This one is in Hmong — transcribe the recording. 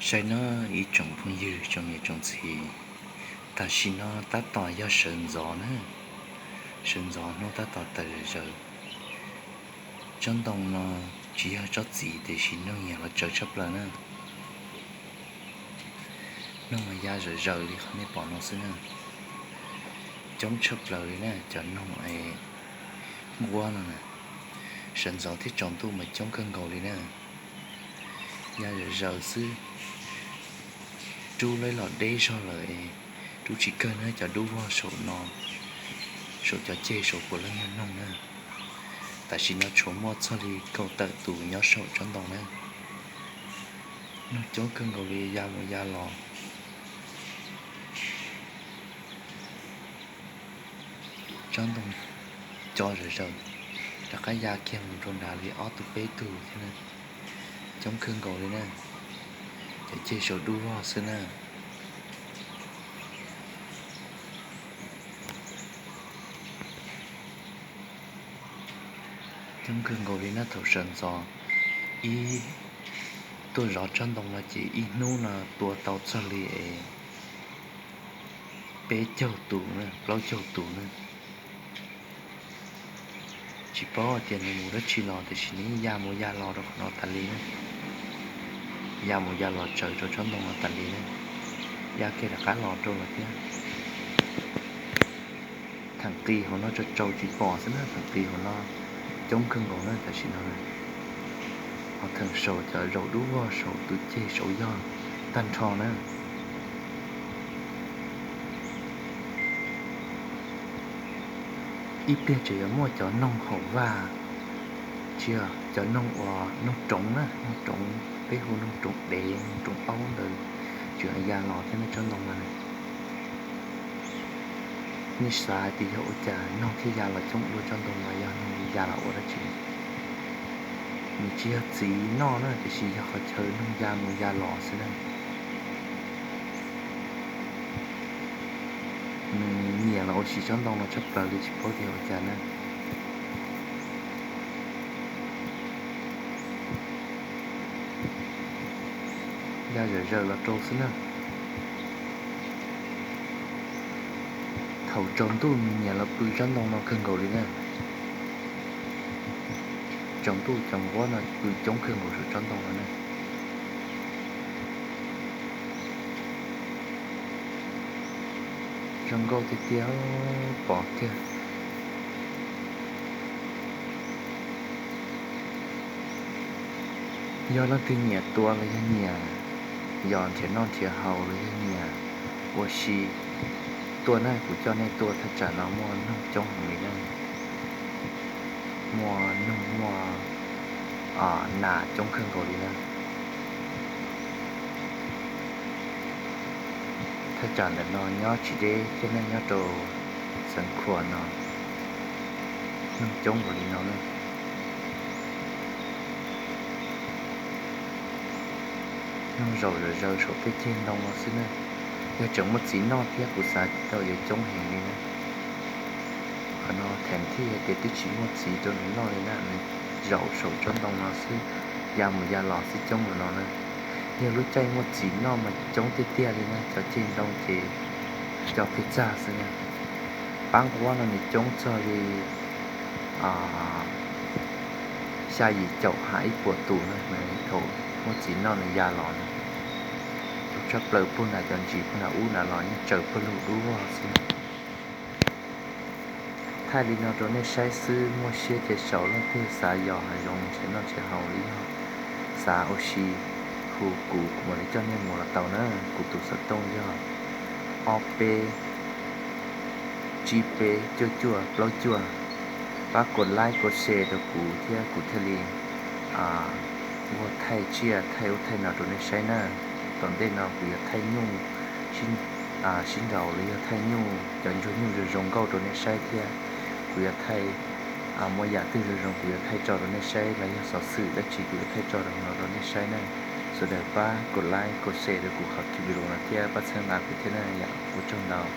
Saib nawb ib tsoom phooj ywg tsoom niam tsoom txiv, tam sim no tab tom yog sawv ntxov na, sawv ntxov hnub tab tom tawm zom zaws. Tsob ntoo no tsis yog tsob txiv tiam sis noog nyiam los tsawv tshaj plaws na. Noog mas ya zom zaws li qhov nej pom no xwb na. Coob tshaj plaws li na, cov noog es nquab no na, sawv ntxov thiab tsaus ntuj mas coob kawg nkaus li na. Ya zom zaws xwb, rub lawv los deb zog lawm, rub tsis kawg na, cov dub vog saum no, saum cov ceg saum puav leej yog noog na. Tam sim no tshuav muaj txog li kaum tawm tus nyob saum tsob ntoo na. Noog coob kawg nkaus li ya mus ya los. Tsob ntoo co zom zaws, rov qab ya kiag mus rau nrad li ob tug peb tug thiab na. Coob kawg nkaus li na, cov ceg saum dub vog xwb na. Coob kawg nkaus li na, thaum sawv ntxov ib tuaj zov tsob ntoo no ces ib hnub no tua tau txog li peb caug tus na, plaub caug tus na. Tsis paub hais tias nws mus dab tsi los tiam sis nws yeej ya mus ya los rau qhov no tas li na. Ya mus ya los tsawv rau tsob ntoo no tas li na. Ya kiag rov qab los rau lawm thiab. Theem qis hauv no tsau tsau tsis pom xwb na, theem qis hauv no coob kawg nkaus na tam sim no. Ho theem saum cov zaum dub vog saum tus ceg saud yog tag nrho na. Ib pliag tseem yuav muaj cov noog haum vaj, tsis yog cov noog uas noog roov na, noog roov, peb hu noog roov dev, noog roov aub ntawd tseem ya los thiab na tsob ntoo no na. Nej xav hais tias yog ua cas noog thiaj ya los coob dua tsob ntoo no, yog noog ya los ua dab tsi? Nws tsis yog txiv noj na, tiam sis yog qhov chaw noog ya mus ya los xwb na. Nws nyiam los ua si tsob ntoo no tshaj plaws li, tsis paub tias ua cas na. Ya zom zaws los rau xwb na. Thaum tsaus ntuj nws nyiam los pw tsob ntoo no kawg nkaus li na. Tsaus ntuj cov nquab no pw coob kawg nkaus saum tsob ntoo no na. Zoo nkauj tiag tiag, pom kiag. Yog leej twg nyiam tua los yog nyiam yos nrhiav noj nrhiav haus los yog nyiam ua si, tuaj na, kuv coj nej tuaj thaj tsam no muaj noog coob heev li na. Muaj noog muaj nas coob kawg nkaus li na. Thaj tsam ntawm no nyob tsis deb thiab na, nyob rau Xeev Khuam no, noog coob nkaus li no na. Noog zaum zom zaws saum tej ceg ntoo no xwb na. Yog tseem muaj txiv noj thiab kuv xav tau yuav coob heev li na. Qhov no theem thij hais tias twb tsis muaj txiv rau nws noj li na, nws zaum saum tsob ntoo no xwb, ya mus ya los xwb coob mus no na. Yog lub caij muaj txiv noj mas coob tiag tiag li na, cov ceg ntoo ces co pes txag xwb na. Pab nquab no nws coob txog li xya yim caum ha ib puas tus na, nws thaum muaj txiv noj nws ya los na. Coob tshaj plaws, puag nram cov ntsis puag nram ub nram los yeej tsaws pawg lug dub vog xwb. Thaij li no rau nej saib xwb, muaj siab ces sau, leej twg xav yos hav zoov nrhiav noj nrhiav haus los yog xav ua si, hu kuv, kuv mam li coj nej mus los tau na. Kuv tus xov tooj yog ob peb tsib peb cuaj cuaj plaub cuaj. Pab kos like kos share rau kuv thiab kuv thiaj li ua thaij tsiaj thaij ub thaij no rau nej saib na. Tom ntej no kuv yuav thaij nyuj sib nraus los yog thaij nyuj, cov ntsuag nyuj zoo zoo nkauj rau nej saib thiab. Kuv yuav thaij muaj yam twg zoo zoo kuv yuav thaij tso rau nej saib, los yog xov xwm dab tsi kuv yuav thaij tso rau no rau nej saib na. Sawv daws pab kos like kos share rau kuv qhov video no thiab pab txhawb nqa kuv thiab na yom. Ua tsaug ntau.